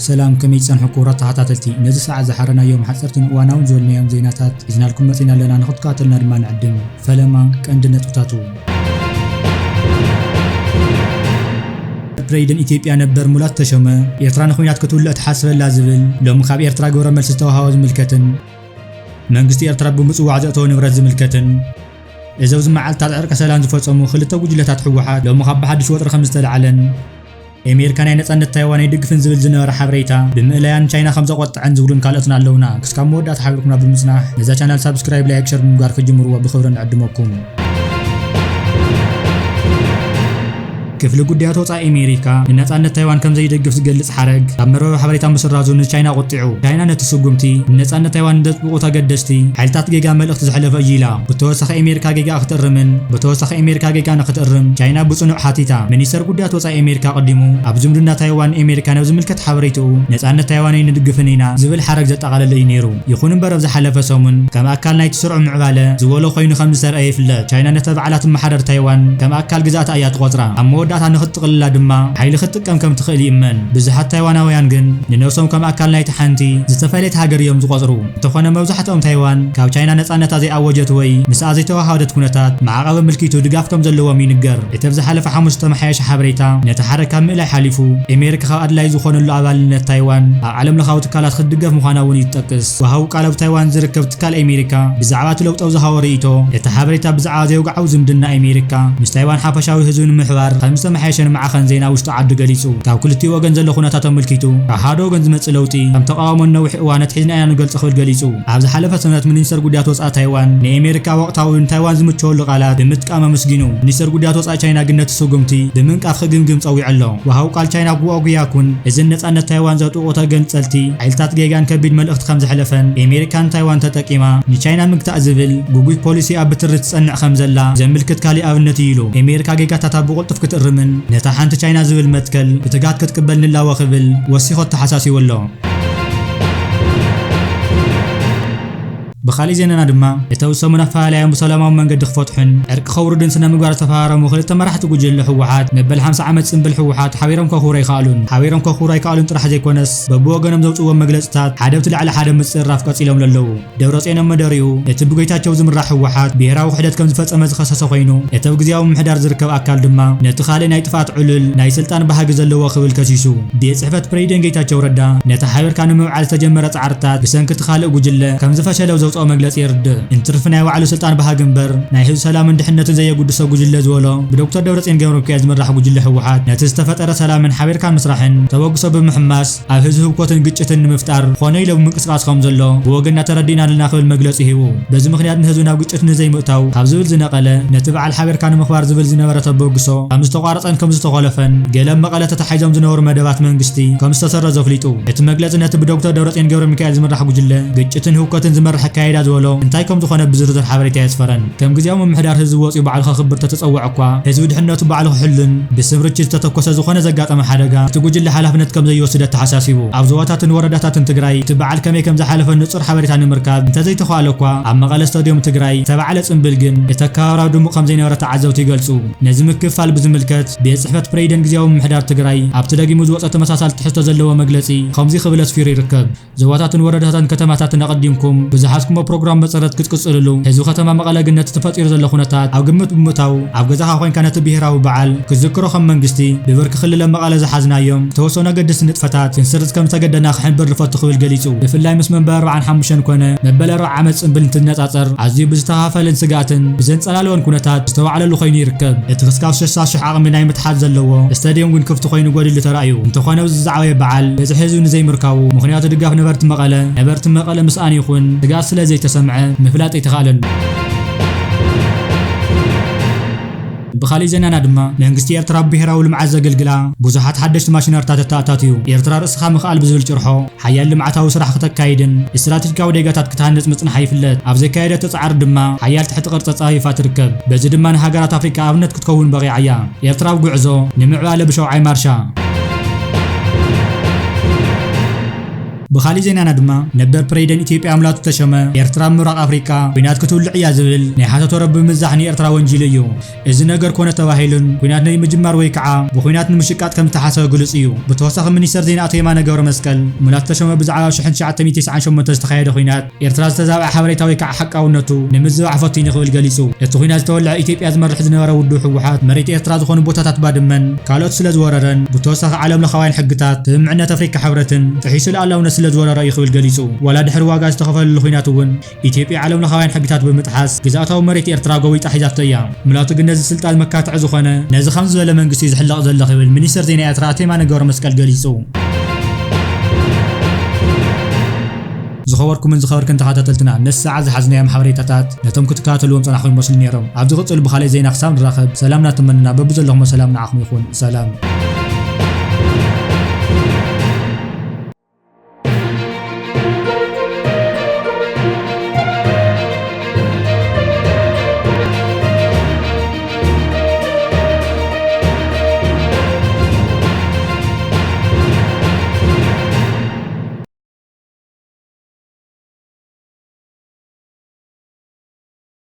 ሰላም፣ ከመይ ጸንሑ ክቡራት ተኸታተልቲ? ነዚ ሰዓት ዝሓረናዮም ሓጸርትን እዋናውን ዝበልናዮም ዜናታት ሒዝናልኩም መጺና ኣለና፣ ንኽትከታተልና ድማ ንዕድም። ፈለማ ቀንዲ ነጥብታቱ። ፕሬዚደንት ኢትዮጵያ ነበር ሙላቱ ተሾመ፣ ኤርትራ ንኹናት ክትውልዕ ትሓስብ ኣላ ዝብል ሎሚ ካብ ኤርትራ ግብረ መልሲ ዝተዋህቦ ዝምልከትን መንግስቲ ኤርትራ ብምጽዋዕ ዘእተዎ ንብረት ዝምልከትን፣ እዚ ኣብዚ መዓልታት ዕርቀ ሰላም ዝፈጸሙ ክልተ ጉጅለታት ህወሓት ሎሚ ካብ ብሓድሽ ወጥሪ ከም ዝተለዓለን፣ ኣሜሪካ ናይ ነጻነት ታይዋን ኣይድግፍን ዝብል ዝነበረ ሓበሬታ ብምእላያን ቻይና ከም ዘቆጥዐን ዝብሉን ካልኦትን ኣለውና። ክስካብ መወዳእታ ሓቢርኩምና ብምጽናሕ ነዛ ቻናል ሳብስክራይብ፣ ላይክ፣ ሸር ብምግባር ክጅምርዎ ብኽብሪ ንዕድመኩም። ክፍሊ ጉዳያት ወጻኢ ኣሜሪካ ንነጻነት ታይዋን ከም ዘይደግፍ ዝገልጽ ሓረግ ካብ መርበብ ሓበሬታ ምስራዙ ንቻይና ቆጢዑ። ቻይና ነቲ ስጉምቲ ንነጻነት ታይዋን ንዘጥብቑ ተገደስቲ ሓይልታት ጌጋ መልእኽቲ ዘሕለፈ እዩ ኢላ። ብተወሳኺ ኣሜሪካ ጌጋ ክትእርምን ብተወሳኺ ኣሜሪካ ጌጋ ንክትእርም ቻይና ብጽኑዕ ሓቲታ። ሚኒስተር ጉዳያት ወጻኢ ኣሜሪካ ቀዲሙ ኣብ ዝምድና ታይዋን ኣሜሪካ ናብ ዝምልከት ሓበሬትኡ ነጻነት ታይዋን ኣይንድግፍን ኢና ዝብል ሓረግ ዘጠቓለለ እዩ ነይሩ። ይኹን እምበር ኣብ ዝሓለፈ ሰሙን ከም ኣካል ናይቲ ስሩዕ ምዕባለ ዝበሎ ኮይኑ ከም ዝተርኣየ ይፍለጥ። ቻይና ነታ ባዕላ ትመሓደር ታይዋን ከም ኣካል ግዝኣታ እያ ትቖጽራ። ኣብ መወዳእታ ንኽትጥቕልላ ድማ ሓይሊ ክትጥቀም ከም ትኽእል ይእመን። ብዙሓት ታይዋናውያን ግን ንነብሶም ከም ኣካል ናይቲ ሓንቲ ዝተፈለየት ሃገር እዮም ዝቖጽሩ። እንተኾነ መብዛሕትኦም ታይዋን ካብ ቻይና ነጻነታ ዘይኣወጀት ወይ ምስኣ ዘይተዋሃደት ኩነታት ማዕቐብ ኣመልኪቱ ድጋፍ ከም ዘለዎም ይንገር። እቲ ኣብ ዝሓለፈ ሓሙስ ዝተመሓየሸ ሓበሬታ ነቲ ሓረግ ካብ ምእላይ ሓሊፉ ኣሜሪካ ካብ ኣድላይ ዝኾነሉ ኣባልነት ታይዋን ኣብ ዓለም ለኻዊ ትካላት ክትድገፍ ምዃና እውን ይጠቅስ። ወሃቢ ቃል ኣብ ታይዋን ዝርከብ ትካል ኣሜሪካ ብዛዕባ እቲ ለውጢ ኣብ ዝሃቦ ርእይቶ፣ እቲ ሓበሬታ ብዛዕባ ዘይወግዓዊ ዝምድና ኣሜሪካ ምስ ታይዋን ሓፈሻዊ ህዝቢ ንምሕባር ከም ዝተመሓየሸ ንማዕኸን ዜና ውሽጢ ዓዲ ገሊጹ። ካብ ክልቲኡ ወገን ዘሎ ኩነታት ኣመልኪቱ ካብ ሓደ ወገን ዝመጽእ ለውጢ ከም ተቓውሞን ነዊሕ እዋን ኣትሒዝና ኢና ንገልጾ ክብል ገሊጹ። ኣብ ዝሓለፈ ሰሙናት ሚኒስተር ጉዳያት ወጻኢ ታይዋን ንኣሜሪካ ወቕታዊ ንታይዋን ዝምችወሉ ቃላት ብምጥቃም ኣመስጊኑ። ሚኒስተር ጉዳያት ወጻኢ ቻይና ግን ነቲ ስጉምቲ ብምንቃፍ ክግምግም ጸዊዑ ኣሎ። ወሃቢ ቃል ቻይና ጉኦ ጉያኩን እዚ ነጻነት ታይዋን ዘጥብቑ ተገንጸልቲ ሓይልታት ጌጋን ከቢድ መልእኽቲ ከም ዘሕለፈን ኣሜሪካ ንታይዋን ተጠቂማ ንቻይና ምግታእ ዝብል ግጉይ ፖሊሲ ኣብ ብትሪ ትጸንዕ ከም ዘላ ዘምልክት ካሊእ ኣብነት እዩ ኢሉ። ኣሜሪካ ጌጋታታ ብቕልጡፍ ክትእርምን ነታ ሓንቲ ቻይና ዝብል መትከል ብትግሃት ክትቅበል ንላወ ክብል ወሲኹ ኣተሓሳሲቡ ኣሎ። ብኻሊእ ዜናና ድማ፣ እቲ ኣብ ሰሙን ኣፈላላዮም ብሰላማዊ መንገዲ ክፈትሑን ዕርቂ ከውርዱን ስነ ምግባር ዝተፈራረሙ ክልተ መራሕቲ ጉጅለ ህወሓት፣ መበል ሓምሳ ዓመት ጽንብል ህወሓት ሓቢሮም ከኽብሩ ኣይከኣሉን። ሓቢሮም ከኽብሩ ኣይከኣሉን ጥራሕ ዘይኮነስ፣ በብወገኖም ዘውጽእዎም መግለጽታት ሓደ ብቲ ልዕሊ ሓደ ምጽርራፍ ቀጺሎም ለለዉ። ደብረጽዮን ኣብ መደሪኡ፣ እቲ ብጌታቸው ዝምራሕ ህወሓት ብሄራዊ ክሕደት ከም ዝፈጸመ ዝኸሰሰ ኮይኑ፣ እቲ ኣብ ግዝያዊ ምምሕዳር ዝርከብ ኣካል ድማ ነቲ ካልእ ናይ ጥፍኣት ዕሉል ናይ ስልጣን ባህጊ ዘለዎ ክብል ከሲሱ። ቤት ጽሕፈት ፕሬዚደንት ጌታቸው ረዳ ነቲ ሓቢርካ ንምውዓል ዝተጀመረ ጻዕርታት ብሰንኪ እቲ ካልእ ጉጅለ ከም ዝፈሸለ ኣብ ዘውጽኦ መግለጺ የርድእ። እንትርፊ ናይ ባዕሉ ስልጣን ባህጊ እምበር ናይ ህዝቢ ሰላምን ድሕነትን ዘየጉድሶ ጉጅለ ዝበሎ ብዶክተር ደብረጽዮን ገብረሚካኤል ዝምራሕ ጉጅለ ህወሓት ነቲ ዝተፈጠረ ሰላምን ሓቢርካ ምስራሕን ተበግሶ ብምሕማስ ኣብ ህዝቢ ህውከትን ግጭትን ንምፍጣር ኾነ ኢሉ ብምንቅስቃስ ከም ዘሎ ብወገንና ተረዲእና ኣለና ክብል መግለጺ ሂቡ። በዚ ምኽንያት ንህዝቢ ናብ ግጭት ንዘይምእታው ካብ ዝብል ዝነቐለ ነቲ በዓል ሓቢርካ ንምኽባር ዝብል ዝነበረ ተበግሶ ከም ዝተቋረጸን ከም ዝተኾለፈን ገለ ኣብ መቐለ ተታሒዞም ዝነበሩ መደባት መንግስቲ ከም ዝተሰረዙ ኣፍሊጡ። እቲ መግለጺ ነቲ ብዶክተር ደብረጽዮን ገብረሚካኤል ዝምራሕ ጉጅለ ግጭትን ህውከትን ዝመርሕ ኣካይዳ ዝበሎ እንታይ ከም ዝኾነ ብዝርዝር ሓበሬታ ኣየስፈረን። ከም ግዝያዊ ምምሕዳር ህዝቢ ወጺኡ ባዕሉ ከኽብር ተተጸውዐ እኳ ህዝቢ ድሕነቱ ባዕሉ ክሕሉን ብስም ርችት ዝተተኮሰ ዝኾነ ዘጋጠመ ሓደጋ እቲ ጉጅለ ሓላፍነት ከም ዘይወስድ ኣተሓሳሲቡ። ኣብ ዞባታትን ወረዳታትን ትግራይ እቲ በዓል ከመይ ከም ዝሓለፈ ንጹር ሓበሬታ ንምርካብ እንተዘይተኽኣለ እኳ ኣብ መቐለ ስታድዮም ትግራይ ዝተባዕለ ጽንብል ግን እቲ ኣከባብራ ድሙቕ ከም ዘይነበረ ተዓዘብቲ ይገልጹ። ነዚ ምክፍፋል ብዝምልከት ቤት ጽሕፈት ፕሬዚደንት ግዝያዊ ምምሕዳር ትግራይ ኣብቲ ደጊሙ ዝወጸ ተመሳሳሊ ትሕዝቶ ዘለዎ መግለጺ ከምዚ ክብል ኣስፊሩ ይርከብ። ዞባታትን ወረዳታትን ከተማታትን ኣቐዲምኩም ብዝሓዝኩሞ ፕሮግራም መሰረት ክትቅጽልሉ፣ ህዝቢ ከተማ መቐለ ግን ነቲ ተፈጢሩ ዘሎ ኩነታት ኣብ ግምት ብምእታው፣ ኣብ ገዛኻ ኮይንካ ነቲ ብሄራዊ በዓል ክትዝክሮ ከም መንግስቲ ብብርኪ ክልል ኣብ መቐለ ዝሓዝናዮም ዝተወሰኑ ኣገደስቲ ንጥፈታት ክንስርዝ ከም ዝተገደና ክሕብር ንፈቱ ክብል ገሊጹ። ብፍላይ ምስ መንበሪ ኣርብዓን ሓሙሽተን ኮነ መበል ኣርብዓ ዓመት ጽንብል እንትነጻጸር ኣዝዩ ብዝተኸፋፈለን ስግኣትን ብዘንጸላለወን ኩነታት ዝተዋዕለሉ ኮይኑ ይርከብ። እቲ ክስካብ ሽሳ ሽሕ ዓቕሚ ናይ ምትሓዝ ዘለዎ ስታድዮም ግን ክፍቲ ኮይኑ ጎዲሉ ተራእዩ። እንተኾነ ኣብዚ ዝዓበየ በዓል በዝሒ ህዝቢ ንዘይምርካቡ ምኽንያቱ ድጋፍ ነበርቲ መቐለ፣ ነበርቲ መቐለ ምስኣን ይኹን ስግኣት ስለ ዘይተሰምዐ ምፍላጥ ኣይተኻእለን። ብኻሊእ ዜናና ድማ መንግስቲ ኤርትራ ብብሄራዊ ልምዓት ዘገልግላ ብዙሓት ሓደሽቲ ማሽነሪታት ኣተኣታትዩ። ኤርትራ ርእስኻ ምኽኣል ብዝብል ጭርሖ ሓያል ልምዓታዊ ስራሕ ክተካይድን ስትራቴጂካዊ ዴጋታት ክትሃንጽ ምጽንሓ ይፍለጥ። ኣብ ዘካየደቶ ጻዕሪ ድማ ሓያል ትሕቲ ቅርጺ ኣጻፊፋ ትርከብ። በዚ ድማ ንሃገራት ኣፍሪቃ ኣብነት ክትከውን በቒዓ እያ። ኤርትራ ኣብ ጉዕዞ ንምዕባለ ብሸውዓይ ማርሻ። ብኻሊእ ዜናና ድማ፣ ነበር ፕሬዚደንት ኢትዮጵያ ሙላቱ ተሾመ፣ ኤርትራ ኣብ ምብራቕ ኣፍሪቃ ኲናት ክትውልዕ እያ ዝብል ናይ ሓተቶ ረቢ ምብዛሕ ንኤርትራ ወንጂሉ እዩ። እዚ ነገር ኮነ ተባሂሉን ኲናት ናይ ምጅማር ወይ ከዓ ብኲናት ንምሽቃጥ ከም ዝተሓሰበ ግሉጽ እዩ። ብተወሳኺ ሚኒስተር ዜና ኣቶ የማነ ገብረ መስቀል፣ ሙላቱ ተሾመ ብዛዕባ ሽሕን ትሽዓተ ሚእትን ተስዓን ሸሞንተን ዝተኻየደ ኲናት ኤርትራ ዝተዛብዐ ሓበሬታ ወይ ከዓ ሓቃውነቱ ንምዝባዕ ፈቲኑ ክብል ገሊጹ። እቲ ኲናት ዝተወልዐ ኢትዮጵያ ዝመርሕ ዝነበረ ውድብ ህወሓት መሬት ኤርትራ ዝኾኑ ቦታታት ባድመን ካልኦት ስለ ዝወረረን ብተወሳኺ ዓለም ለኻውያን ሕግታት፣ ስምምዕነት ኣፍሪካ ሕብረትን ጥሒሱ ልኣላውነት ስለ ዝወረረ እዩ ክብል ገሊጹ። ዋላ ድሕሪ ዋጋ ዝተኸፈለሉ ኲናት እውን ኢትዮጵያ ዓለም ለኻውያን ሕግታት ብምጥሓስ ግዝኣታዊ መሬት ኤርትራ ጎቢጣ ሒዛቶ እያ። ሙላቱ ግን ነዚ ስልጣን መካትዒ ዝኾነ ነዚ ከምዚ ዝበለ መንግስቲ እዩ ዝሕለቕ ዘሎ ክብል ሚኒስተር ዜና ኤርትራ ኣቶ የማነ ገብረ መስቀል ገሊጹ። ዝኸበርኩምን ዝኸበርክን ተኸታተልትና፣ ነዚ ሰዓት ዝሓዝናዮም ሓበሬታታት ነቶም ክትከታተልዎም ጸናሕኩም ይመስሉ ነይሮም። ኣብ ዝቕጽል ብኻልእ ዜና ክሳብ ንራኸብ ሰላምና ትመንና፣ በብዘለኹሞ ሰላም ንዓኹም ይኹን። ሰላም።